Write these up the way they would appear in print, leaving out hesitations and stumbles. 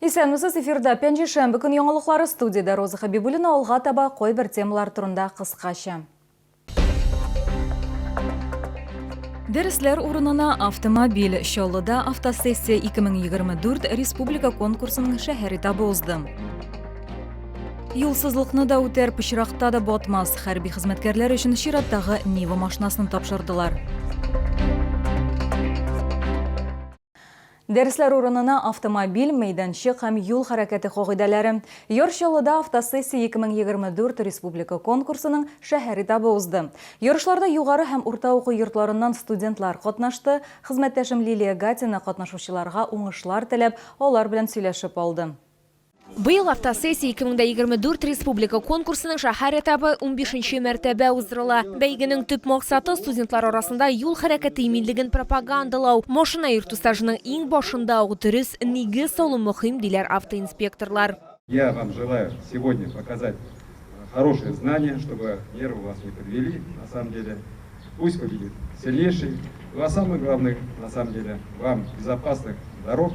Исәнмесез, эфирда Пәнҗешәмбе көн яңалыклары, студиядә Роза Хәбибуллина. Алга таба кайбер темалар турында кыскача. Дәресләр урынына автомобиль. Чаллыда автосессия 2024 республика конкурсының шәһәр этабы узды. Юлсызлыкны да үтәр, пычракта да батмас. Хәрби хезмәткәрләр өчен чираттагы Нива машинасын тапшырдылар. Дәресләр урынына автомобиль, мәйданчык һәм юл хәрәкәте кагыйдәләре. Яр Чаллыда Автосессия 2024 республика конкурсының шәһәр этабы узды. Ярышларда югары һәм урта уку йортларыннан студентлар катнашты. Хезмәттәшем Лилия Гатина катнашучыларга уңышлар теләп, алар белән сөйләшеп алды. Быел Автосессия 2024 республика конкурсының шәһәр этабы унбишенче мәртәбә уздырыла. Бәйгенең төп максаты, студентлар арасында юл хәрәкәте иминлеген пропагандалау. Машина йөртү стажының иң башында ук дөрес нигез салу мөһим, диләр автоинспекторлар. Я вам желаю сегодня показать хорошие знания, чтобы нервы вас не подвели, на самом деле. Пусть победит сильнейший. Ну а самое главное, на самом деле, вам безопасных дорог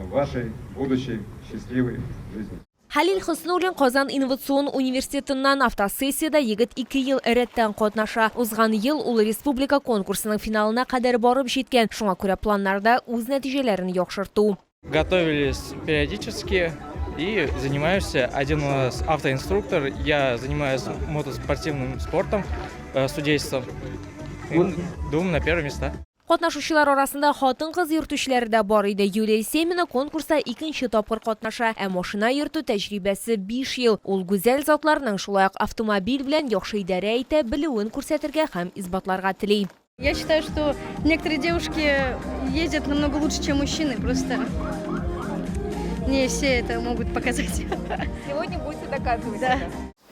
в вашей будущей счастливой жизни. Хәлил Хөснуллин Казан инновацион университетыннан автосессиядә егет ике ел рәттән катнаша. Узган ел ул республика конкурсының финалына кадәр барып җиткән, шуңа күрә планнарда үз нәтиҗәләрен яхшырту. Готовились периодически и занимаешься. Один у нас автоинструктор, я занимаюсь мотоспортивным спортом, судейством. И думаю, на первые места. Катнашучылар арасында хатын-кыз йөртүчеләре дә бар иде. Юлия Семина конкурста икенче тапкыр катнаша, ә машина йөртү тәҗрибәсе биш ел. Ул гүзәл затларның шулай ук автомобиль белән яхшы идарә итә белүен күрсәтергә һәм исбатларга тели. Я считаю, что некоторые девушки ездят намного лучше, чем мужчины, просто не все это могут показать. Сегодня будете доказывать Да. это.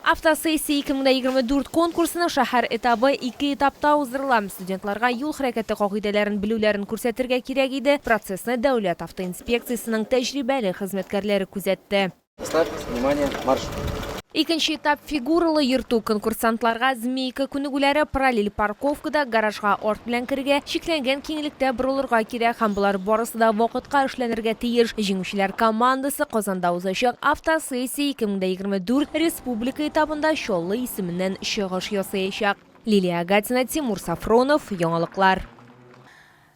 Автосессия 2024 конкурсының шәһәр этабы ике этапта уздырыла. Студентларга юл хәрәкәте кагыйдәләрен белүләрен күрсәтергә кирәк иде. Процессны Дәүләт автоинспекциясенең тәҗрибәле хезмәткәрләре күзәтте. Старт, внимание, марш! Икенче этап фигуралы йөртү. Конкурсантларга змейка күнегүләре, параллель парковкада гаражга арт белән керергә, чикләнгән киңлектә борылырга кирәк һәм болар барысы да вакытка эшләнергә тиеш. Җиңүчеләр командасы Казанда узачак Автосессия 2024 республика этабында Чаллы исеменнән чыгыш ясаячак. Лилия Агатина, Тимур Сафронов, Яңалыклар.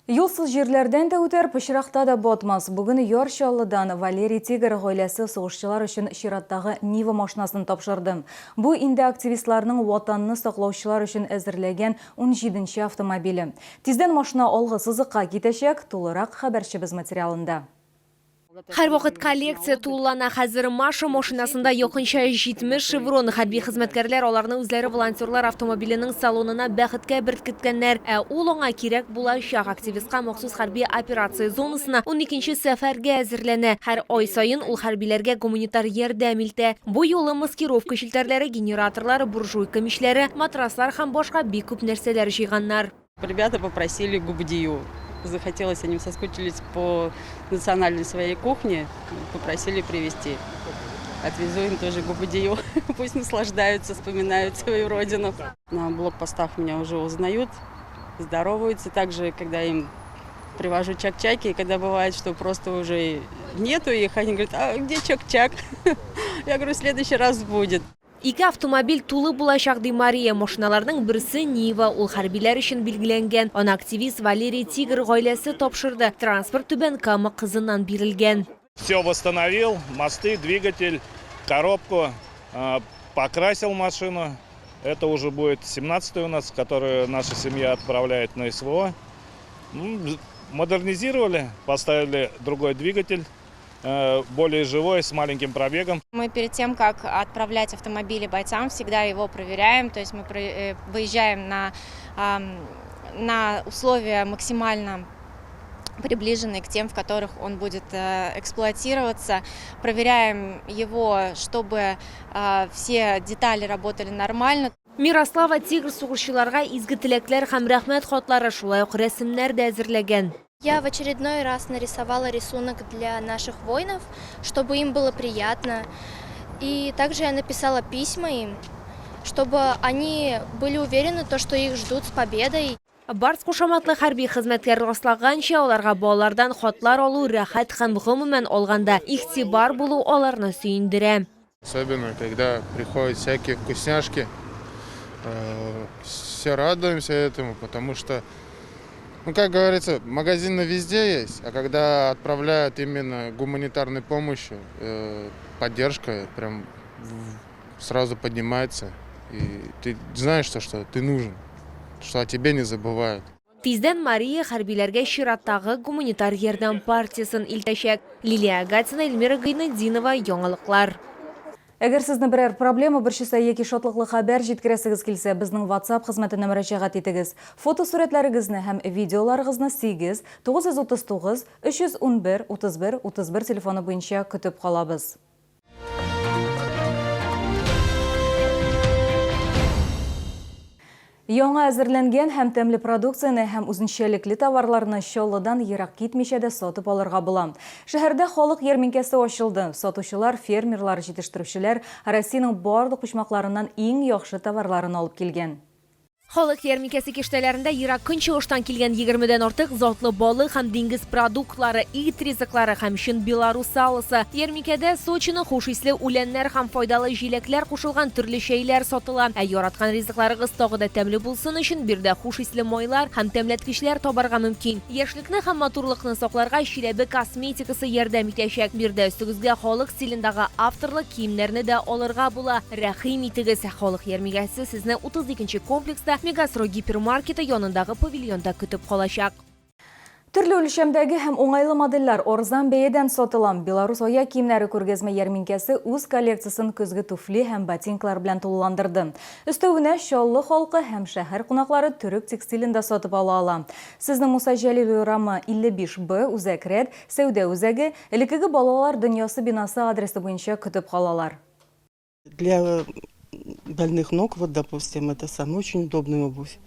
Юлсыз җирләрдән дә үтәр, пычракта да батмас. Бүген Яр Чаллыдан Валерий Тигр гаиләсе сугышчылар өчен чираттагы Нива машинасын тапшырды. Бу инде активистларның Ватанны саклаучылар өчен әзерләгән унҗиденче автомобиле. Тиздән машина алгы сызыкка китәчәк, тулырак хәбәрчебез материалында. Һәрвакыт коллекция тулылана. Хәзер Маша машинасында якынча 70 шеврон. Хәрби хезмәткәрләр аларны үзләре волонтерлар автомобиленең салонына бәхеткә беркеткәннәр. Ә ул аңа кирәк булачак. Активистка махсус хәрби операция зонасына уникенче сәфәргә әзерләнә. Һәр ай саен ул хәрбиләргә гуманитар ярдәм илтә. Бу юлы маскировка челтәрләре, генераторлар, буржуйка мичләре, матраслар һәм башка бик күп нәрсәләр җыйганнар. Ребята попросили губдию. Захотелось, они соскучились по национальной своей кухне, попросили привезти. Отвезу им тоже губдию. Пусть наслаждаются, вспоминают свою родину. На блокпостах меня уже узнают, здороваются. Также, когда им привожу чак-чаки, и когда бывает, что просто уже нету их, они говорят, а где чак-чак? Я говорю, в следующий раз будет. Ике автомобиль тулы булачак, ди Мария. Машиналарның берсе Нива, ул хәрбиләр өчен билгеләнгән. Аны активист Валерий Тигр гаиләсе тапшырды. Транспорт Түбән Кама кызыннан бирелгән. Все восстановил, мосты, двигатель, коробку, покрасил машину. Это уже будет 17-й у нас, который наша семья отправляет на СВО. Модернизировали, поставили другой двигатель. Более живой, с маленьким пробегом. Мы перед тем, как отправлять автомобили бойцам, всегда его проверяем, то есть мы выезжаем на условия максимально приближенные к тем, в которых он будет эксплуатироваться. Проверяем его, чтобы все детали работали нормально. Мирослава Тигр сугышчыларга изге теләкләр һәм рәхмәт хатлары, шулай ук рәсемнәр дә әзерләгән. Я в очередной раз нарисовала рисунок для наших воинов, чтобы им было приятно. И также я написала письма им, чтобы они были уверены, то, что их ждут с победой. Барс кушаматлы хәрби хезмәткәр раслаганча, аларга балалардан хатлар алу рәхәт һәм гомумән алганда, игътибар булу аларны сөендерә. Особенно, когда приходят всякие вкусняшки, все радуемся этому, потому что, ну, как говорится, магазины везде есть, а когда отправляют именно гуманитарной помощью, поддержка прям сразу поднимается, и ты знаешь, что ты нужен, что о тебе не забывают. Тиздән Мария хәрбиләргә чираттагы гуманитар ярдәм партиясен илтәчәк. Лилия Агатина, Эльмира Гайнетдинова, Яңалыклар. Әгәр сезне берәр проблема борчыса яки шатлыклы хәбәр җиткерәсегез килсә, безнең WhatsApp хезмәтенә мөрәҗәгать итегез. Фотосурәтләрегезне һәм видеоларыгызны 8 939 311 31 31 телефоны буенча көтеп калабыз. Яңа әзерләнгән һәм тәмле продукцияне һәм үзенчәлекле товарларны Чаллыдан ерак китмичә дә сатып алырга була. Шәһәрдә халык ярминкәсе ачылды. Сатучылар, фермерлар, җитештерүчеләр Россиянең барлык почмакларыннан иң яхшы товарларын алып килгән. Халык ярминкәсе киштәләрендә Ерак Көнчыгыштан килгән егермедән артык затлы балык һәм диңгез продуктлары, ит ризыклары һәм чын белорус салосы. Ярминкәдә Сочиның хуш исле үләннәр һәм файдалы җиләкләр кушылган төрле чәйләр сатыла. Ә яраткан ризыкларыгыз тагы да тәмле булсын өчен биредә хуш исле майлар һәм тәмләткечләр табарга мөмкин. Яшьлекне һәм матурлыкны сакларга Чиләбе косметикасы ярдәм итәчәк. Биредә өстегезгә халык стилендагы авторлык киемнәрне дә алырга була. Рәхим итегез! Халык ярмигәсе сезне 32 нче комплекста Мегастрой гипермаркеты янындагы павильонда көтеп калачак. Төрле үлчәмдәге һәм уңайлы модельләр арзан бәядән сатыла. Беларус аяк киемнәре күргәзмә ярминкәсе үз коллекциясен көзге туфли һәм ботинкалар белән тулыландырды. Өстәвенә, Чаллы халкы һәм шәһәр кунаклары төрек текстилен дә сатып ала ала. Сезне Муса Җәлил урамы, 55 Б, Үзәк рәт, сәүдә үзәге, элеккеге Балалар дөньясы бинасы адресы буенча көтеп калалар. Для больных ног, вот, допустим, это самое очень удобная обувь.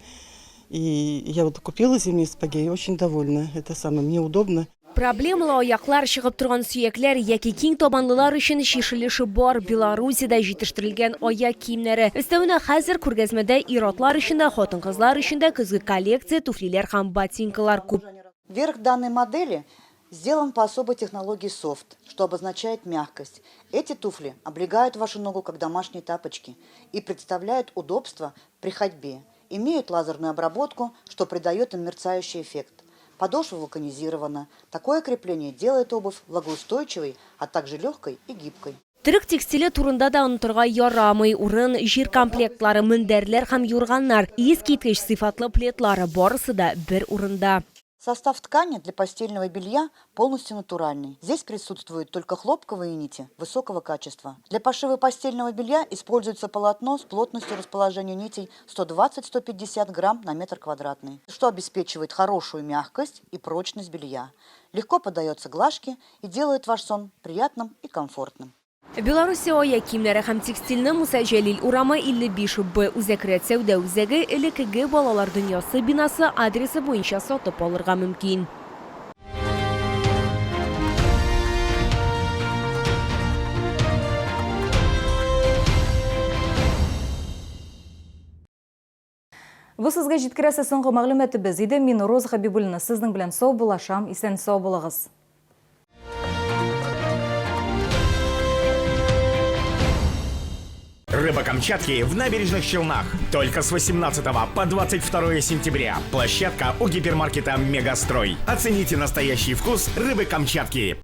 И я вот купила зимние сапоги и очень довольна. Это самое, мне удобно. Проблемалы аяклар, чыгып торган сөякләр яки киң табанлылар өчен чишелеше бар Белоруссиядә җитештерелгән аяк киемнәре. Өстәвенә, хәзер күргәзмәдә ир-атлар өчен дә, хатын-кызлар өчен дә көзге коллекция, туфлиләр һәм ботинкалар күп. Верх данной модели сделан по особой технологии софт, что обозначает мягкость. Эти туфли облегают вашу ногу, как домашние тапочки, и представляют удобство при ходьбе. Имеют лазерную обработку, что придает им мерцающий эффект. Подошва вулканизирована. Такое крепление делает обувь влагоустойчивой, а также легкой и гибкой. Төрек текстиле турында да онытырга ярамый. Урын, җир комплектлары, мендәрләр һәм юрганнар, искиткеч сыйфатлы пледлар, барысы да бер урында. Состав ткани для постельного белья полностью натуральный. Здесь присутствуют только хлопковые нити высокого качества. Для пошива постельного белья используется полотно с плотностью расположения нитей 120-150 грамм на метр квадратный, что обеспечивает хорошую мягкость и прочность белья. Легко поддается глажке и делает ваш сон приятным и комфортным. Белоруссия аяк киемнәре һәм текстильне Муса Җәлил урамы 55 Б Үзәк рәт сәүдә үзәге элеккеге Балалар дөньясы бинасы адресы буенча сатып алырга мөмкин. Бу сезгә җиткерәсе соңгы мәгълүматыбыз иде. Мин Роза Хәбибуллина сезнең белән саубуллашам. Исән-сау булыгыз. Рыба Камчатки в набережных Челнах. Только с 18 по 22 сентября. Площадка у гипермаркета «Мегастрой». Оцените настоящий вкус рыбы Камчатки.